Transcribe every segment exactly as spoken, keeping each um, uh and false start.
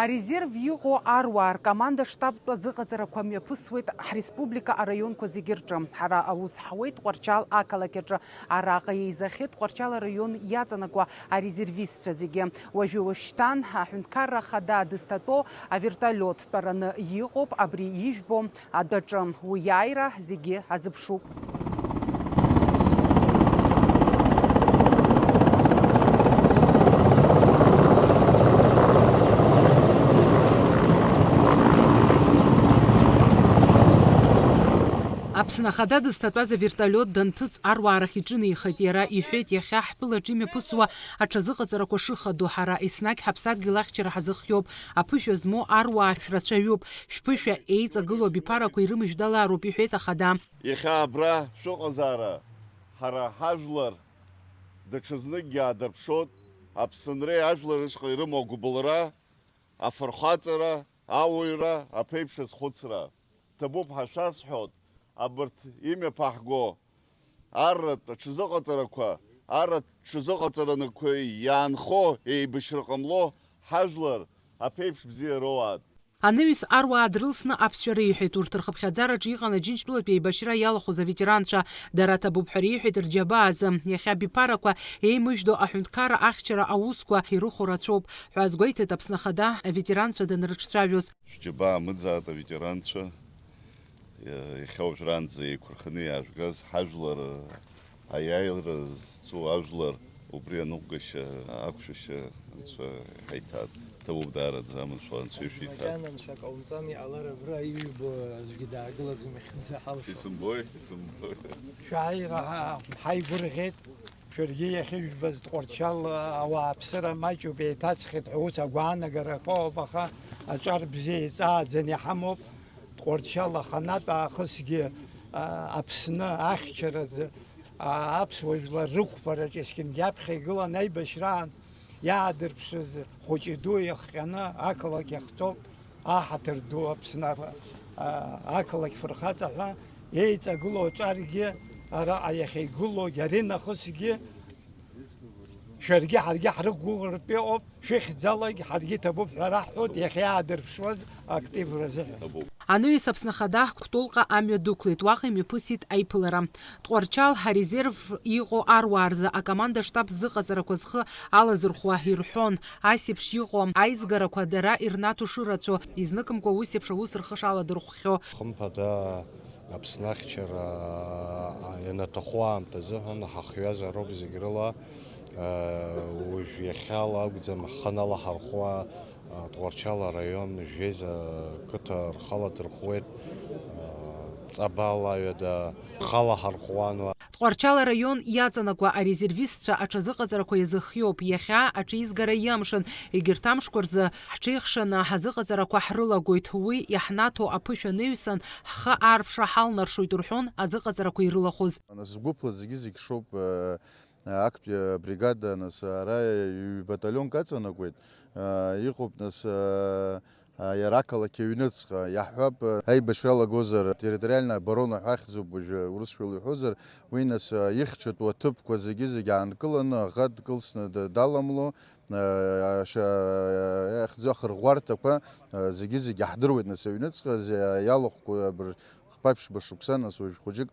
Арезерв иҟоу аруаа ркоманда штабтә азыҟаҵарақәа мҩаԥысуеит ҳреспублика араионқәа зегьы рҿы. Ҳара аус ҳауеит Тҟәарчал ақалақь аҿы. Араҟа еизахьеит Тҟәарчал араион иаҵанакуа арезервистцәа зегьы. Уажәы уажәшьҭан аҳәынҭқарра ахада дызҭатәоу авертолиот тәараны иҟоуп абри ижәбо адәаҿы. Уи иааира зегьы азыԥшуп. Аԥсны Ахада дызҭатәаз авертолиот данҭыҵ, аруаа рахь иҿынеихеит. Иара иҳәеит, иахьа ҳтәылаҿы имҩаԥысуа аҽазыҟаҵарақәа шыхадоу, ҳара еснагь ҳаԥсадгьыл ахьчара ҳазыхиоуп, аԥышәа змоу аруаа шәрацәаҩуп, шәԥышәа еиҵагылоу абиԥарақәа ирымыжәдалаароуп, иҳәеит Ахада. Иахьа абра шәыҟазаара ҳара ҳажәлар даҽазныкгьы аадырԥшуеит, Аԥсынреи ажәлар рышҟа ирымоу агәыбылра, афырхаҵара, ауаҩра, аԥеиԥш азхәыцра. Ҭабуп ҳәа шәасҳәоит, абарҭ имҩаԥаҳго арратә аҽазыҟаҵарақәа, арратә ҽазыҟаҵарақәа иаанхо еибашьра ҟамло ҳажәлар аԥеиԥш бзиа роуаат. Анаҩс аруаа дрылсны аԥсшәа реиҳәеит. Урҭ рхыԥхьаӡараҿы иҟан Аџьынџьтәылатәи еибашьра иалахәыз аветеранцәа. Дара ҭабуп ҳәа реиҳәеит рџьабаа азы. Иахьа абиԥарақәа еимыжәдо аҳәынҭқарра ахьчара аусқәа ирыхәо рацәоуп ҳәа азгәеиҭеит Аԥсны Ахада аветеранцәа данрыҿцәажәоз. Шәџьабаа мыӡаат аветеранцәа, иа-, иахьа уажәраанӡа еиқәырханы иаажәгаз ҳажәлар, аиааира зцу ажәлар, убри аныҟәгашьа, ақәшәашьа Анцәа иҳаиҭат. Ҭабуп даараӡа аманшәала Анцәа ишәиҭат. Макьана Анцәа ҟаумҵан, иҟалар абра иҩбо аӡәгьы даагылаӡом иахьынӡаҳалшо. Исымбои, исымбои. Шәааира ҳа-, ҳаигәырӷьеит. Шәаргьы иахьыжәбаз Тҟәарчал ауааԥсыра маҷуп, еиҭаҵхьеит ҳәа ус агәаанагара акоуп, аха аҿар бзиа иҵааӡаны иҳамоуп. Тҟәарчал аханатә аахысгьы, а, Аԥсны ахьчаразы, а, аԥсуа жәлар рықәԥараҿ есқьынгьы аԥхьа игылан аибашьраан иаадырԥшыз хәыҷи-дуи иахҟьаны ақалақь иахҵоуп. Аҳаҭыр ду Аԥсны, а, ақалақь фырхаҵа ҳәа еиҵагылоу аҿаргьы, араҟа иахьа игылоугьы, аринахысгьы шәаргьы ҳаргьы ҳрықәгәыӷыртә иҟоуп, шәыхьӡалагь ҳаргьы иҭабуп ҳәа раҳҳәоит иахьа иаадырԥшуаз актив рзыҳәан. Анаҩс Аԥсны Ахада Кәтолҟа амҩа дықәлеит, уаҟа имҩаԥысит аиԥылара. Тҟәарчал ҳарезерв иҟоу аруаа рзы акоманда штаб зыҟаҵарақәа зхы алазырхәуа ирҳәон, ас еиԥш иҟоу аизгарақәа дара ирнаҭо шырацәоу, изныкымкәа ус еиԥш аус рхы шаладырхәхьоу. Хымԥада, Аԥсны ахьчара, а, ианаҭаху аамҭазыҳәан ҳахҩазароуп зегь рыла, а, уажә иахьала акәӡам ҳхы налаҳархәуа, Тҟәарчал араион жәеиза қыҭа рхала дырхуеит, ҵабала ҩада хала ҳархуан уа. Тҟәарчал араион иаҵанакуа арезервистцәа аҽазыҟаҵарақәа иазыхиоуп. Иахьа аҽеизгара иамшын, егьырҭ амшқәа рзы ҳҽеихшаны ҳазыҟаҵарақәа ҳрылагоит. Уи иаҳнаҭо аԥышәа анаҩсан, ҳхы аарԥшра ҳалнаршоит, рҳәон азыҟаҵарақәа ирылахәыз. Нас згәыԥла зегьы-зегь шоуп, э, актәи абригада, нас, ара ҩ-баталионк аҵанакуеит, а, иҟоуп, нас, а, а, иара ақалақь аҩныҵҟа, иаҳҳәап, а, аибашьра алагозар, территориальная оборона ҳәа ахьӡуп уажәы урысшәала иҳәозар, уи, нас, а, ихьчатәу аҭыԥқәа зегьы-зегьы аанкыланы, аӷа дкылсны д-, даламло, а, аша-, а, иахьӡу ахырӷәӷәарҭақәа, а, зегьы-зегьы иаҳдыруеит, нас, аҩныҵҟа зи-, иалахәқәа абр-, хԥа-ԥшьба шықәса, нас, уажә хәыҷык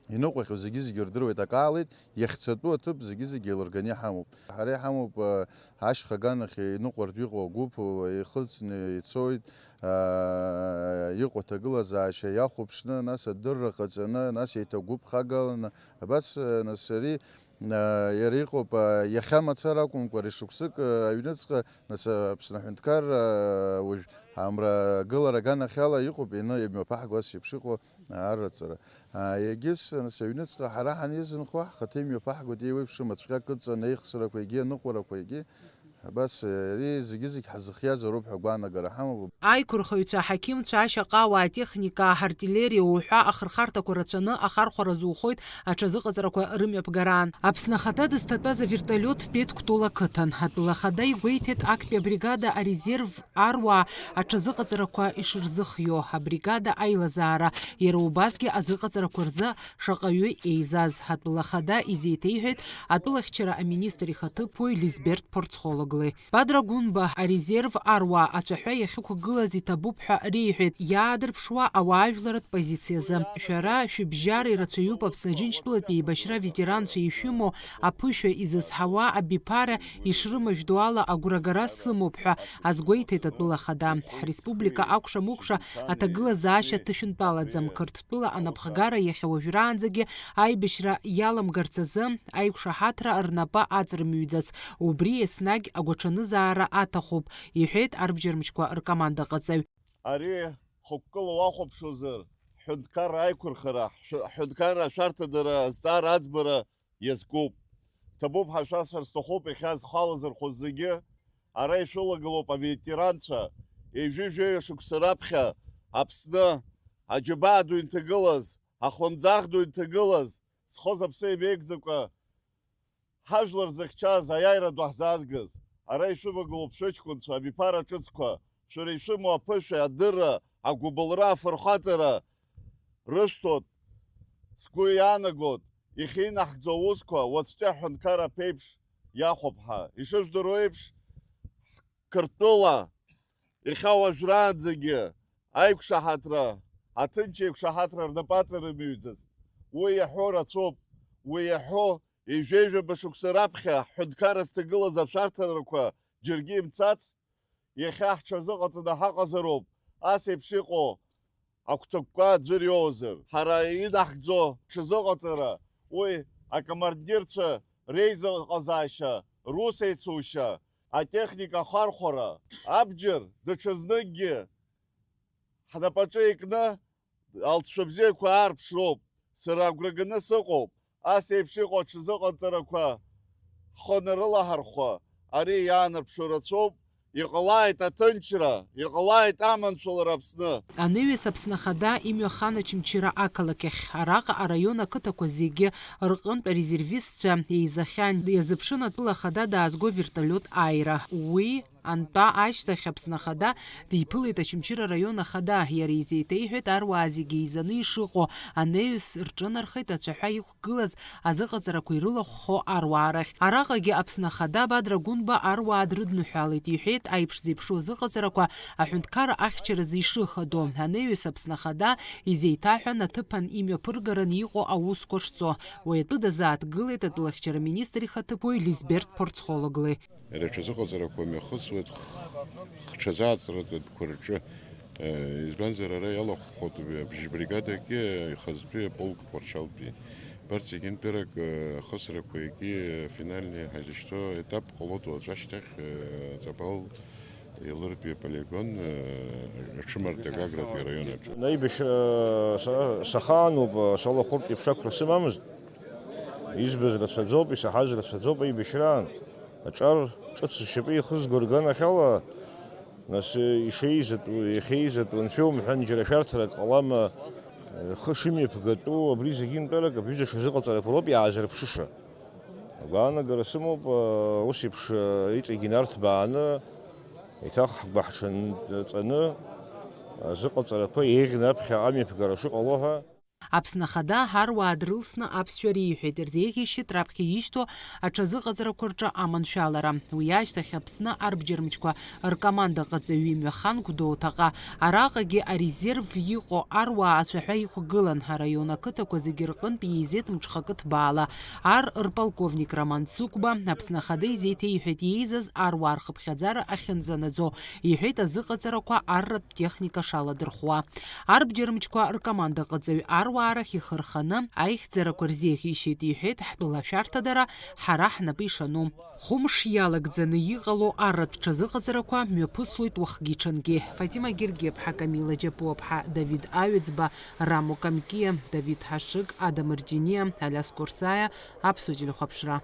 иныҟәахьоу зегьы-зегьы рдыруеит, акы аалеит, иахьцатәу аҭыԥ зегьы-зегьы еилырганы иҳамоуп. Ҳара иҳамоуп, а, ашьха аганахь иныҟәартә иҟоу агәыԥ, а, ихылҵны ицоит, а, иҟоу аҭагылазаашьа иахәаԥшны, нас адырра ҟаҵаны, нас еиҭа гәыԥ хагаланы, абас, а, нас ари, а, иара иҟоуп, а, иахьа мацара акәымкәа, ари шықәсык, а, аҩныҵҟа, нас, а, Аԥсны аҳәынҭқарра, а, уажә амра агылара аганахьала иҟоуп, ины имҩаԥаҳго ас еиԥш иҟоу арраҵара. А, егьыс, нас, аҩныҵҟа ҳара ҳанизынхо, ҳхаҭа имҩаԥаҳгоит еиуеиԥшым ацәҟьа кыдҵаны аихсрақәа, егьи аныҟәарақәа, егьи абас, ари зегьы-зегь ҳазыхиазароуп ҳәа агәаанагара ҳамоуп. Аиқәырхаҩцәа, аҳақьымцәа, ашьаҟауаа, атехника, аартиллериа уҳәа ахырхарҭақәа рацәаны ахархәара зухоит аҽазыҟаҵарақәа рымҩаԥгараан. Аԥсны ахада дызҭатәаз авертолиот дтәеит Кәтол ақыҭан. Атәыла ахада игәеиҭеит актәи абригада арезерв аруаа аҽазыҟаҵарақәа ишырзыхио, абригада аилазаара, иара убасгьы азыҟаҵарақәа рзы шаҟаҩы еизаз. Атәыла ахада изеиҭеиҳәеит атәылахьчара аминистр ихаҭыԥуаҩ Лизберт Порцхолог. Бадра Гәынба арезерв аруаа ацәаҳәа иахьықәгылаз иҭабуп ҳәа реиҳәеит, иаадырԥшуа ауаажәларратә позициазы. Шәара шәыбжьара ирацәаҩуп Аԥсны Аџьынџьтәылатәи еибашьра аветеранцәа ишәымоу аԥышәа изызҳауа абиԥара ишрымажәдоу ала агәрагара сымоуп ҳәа азгәеиҭеит атәыла ахада. Ҳреспублика акәша-мыкәша аҭагылазаашьа ҭышәынтәалаӡам. Қырҭтәыла анапхгара иахьа уажәраанӡагьы аибашьра иаламгарц азы аиқәшаҳаҭра рнапы аҵарымҩӡац. Убри еснагь агәаҽанызаара аҭахуп, иҳәеит арбџьармчқәа ркомандаҟаҵаҩ. Ари хықәкыла уахәаԥшуазар, ҳҳәынҭқарра аиқәырхара, ҳшәы-, ҳҳәынҭқарра ашәарҭадара азҵаара аӡбара иазкуп. Ҭабуп ҳәа шәасҳәар сҭахуп, иахьа зхы алазырхәыз зегьы, ара ишәылагылоуп аветеранцәа, ҩажәи жәаҩа шықәса раԥхьа Аԥсны аџьабаа ду инҭагылаз, ахлымӡаах ду инҭагылаз, зхы-зыԥсы еивеигӡакәа, ҳажәлар зыхьчаз, аиааира ду ҳзаазгаз. Ара ишәывагылоуп шәыҷкәынцәа, абиԥара ҿыцқәа, шәара ишәымоу аԥышәа, адырра, агәыбылра, афырхаҵара рышәҭоит. Сгәы иаанагоит, иахьинаҳгӡо аусқәа уаҵәтәи аҳәынҭқар аԥеиԥш иахәап ҳәа. Ишыжәдыруа еиԥш, Қырҭтәыла иахьа уажәраанӡагьы аиқәшаҳаҭра, аҭынч еиқәшаҳаҭра рнапы аҵарымыҩӡацт. Уи иаҳәо рацәоуп. Уи иаҳәо, ҩажәеижәаба шықәса раԥхьа ҳҳәынҭқарра зҭагылаз ашәарҭарақәа џьаргьы имцацт, иахьа ҳҽазыҟаҵаны ҳаҟазароуп, ас еиԥш иҟоу агәҭакқәа аӡәыр иоуазар. Ҳара инаҳгӡо ҽазыҟаҵара, уи акомандирцәа реизыҟазаашьа, рус еицушьа, атехника ахархәара, абџьар даҽазныкгьы ҳнапаҿы икны алҵшәа бзиақәа аарԥшроуп. Сара агәра ганы сыҟоуп, ас еиԥш иҟоу аҽазыҟаҵарақәа ҳхы нарылаҳархәа, ари иаанарԥшуа рацәоуп. Иҟалааит аҭынчра, иҟалааит аманшәалара Аԥсны! Анаҩс Аԥсны Ахада имҩахан Очамчыра ақалақь ахь. Араҟа араион ақыҭақәа зегьы рҟынтә арезервистцәа еизахьан. Иазыԥшын атәыла ахада даазго вертолиот ааира. Уи антәа ашьҭахь Аԥсны Ахада диԥылеит Очамчыра араион ахада. Иара изеиҭеиҳәеит аруаа зегьы еизаны ишыҟоу. Анаҩс рҿынархеит ацәаҳәа иқә гылаз азыҟаҵарақәа ирылахәхо аруаа рахь. Араҟагьы Аԥсны Ахада Бадра Гәынба аруаа дрыдныҳәалеит, иҳәеит аиԥш зеиԥшу азыҟаҵарақәа аҳәынҭқарра ахьчаразы ишыхадоу. Анаҩс Аԥсны Ахада изеиҭаҳәан аҭыԥан имҩаԥыргараны иҟоу аусқәа шҵо. Уи атәы дазааҭгылеит атәылахьчара министр ихаҭыԥуаҩ Лизберт Порцхологлы. Иара аҽазыҟаҵарақәа мҩахысуеит х-, хҽазааӡаратә адәқәа рҿы. Э, избанзар, ара иалахәхоит абжьбригадагьы, ихазтәи аполк Тҟәарчалтәи. Абарҭ зегьынтәарак, э, ахысрақәа егьи, э, финальни ҳазышьҭоу етап ҟалоит уаҵәы ашьҭахь, э, Ҵабал Елыртәи аполигон, э, аҽымарҭа Гагратәи араион аҿы. Аибашьра са, сахаануп, салахәыртә еиԥш ақәра сымамызт. Избаз рацәаӡоуп, исаҳаз рацәаӡоуп аибашьраан. Аҿар ҿыц зшьапы ихызго рганахьала, нас, ишеизатәу, иахьеизатәу, анцәа иумҳәан, џьара шәарҭарак ҟалама, рхы шымҩаԥгатәу, абри зегьынтәарак абҩыза ҽазыҟаҵарақәа роуп иаазырԥшыша. Агәаанагара сымоуп, ус еиԥш, иҵегь инарҭбааны, еиҭах ҳгәаҳҽанҵаны, азыҟаҵарақәа еиӷьны аԥхьаҟа амҩаԥгара шыҟало ҳәа. Аԥсны Ахада ҳаруаа дрылсны аԥсшәа риҳәеит, ирзеиӷьеишьеит раԥхьа ишьҭоу аҽазыҟаҵарақәа рҿы аманшәалара. Уи ашьҭахь Аԥсны арбџьармчқәа ркомандаҟаҵаҩ имҩахан Гәдоуҭаҟа. Араҟагьы арезерв иҟоу аруаа ацәаҳәа иқәгылан, араион ақыҭақәа зегьы рҟынтә еизеит мҽхакы ҭбаала. Ар рполковник Роман Цыгәба Аԥсны Ахада изеиҭеиҳәеит иеизаз аруаа рхыԥхьаӡара ахьынӡанаӡо, иҳәеит азыҟаҵарақәа арратә техника шаладырхәуа. Арбџьармчқәа ркомандаҟаҵаҩ аруаа рахь ихы рханы аихьӡарақәа рзеиӷьеишьеит, иҳәеит ҳтәыла ашәарҭадара ҳара ҳнапы ишану. Хәымш иалагӡаны иҟало арратә ҽазыҟаҵарақәа мҩаԥысуеит уахгьы-ҽынгьы. Фатима Гергиаԥҳа, Камила Џьапуаԥҳа, Давид Аҩӡба, Рамо Камкиа, Давид Ҳашыг, Ада Мырџьиниа, Алиас Курсаиа, Аԥсуа телехәаԥшра.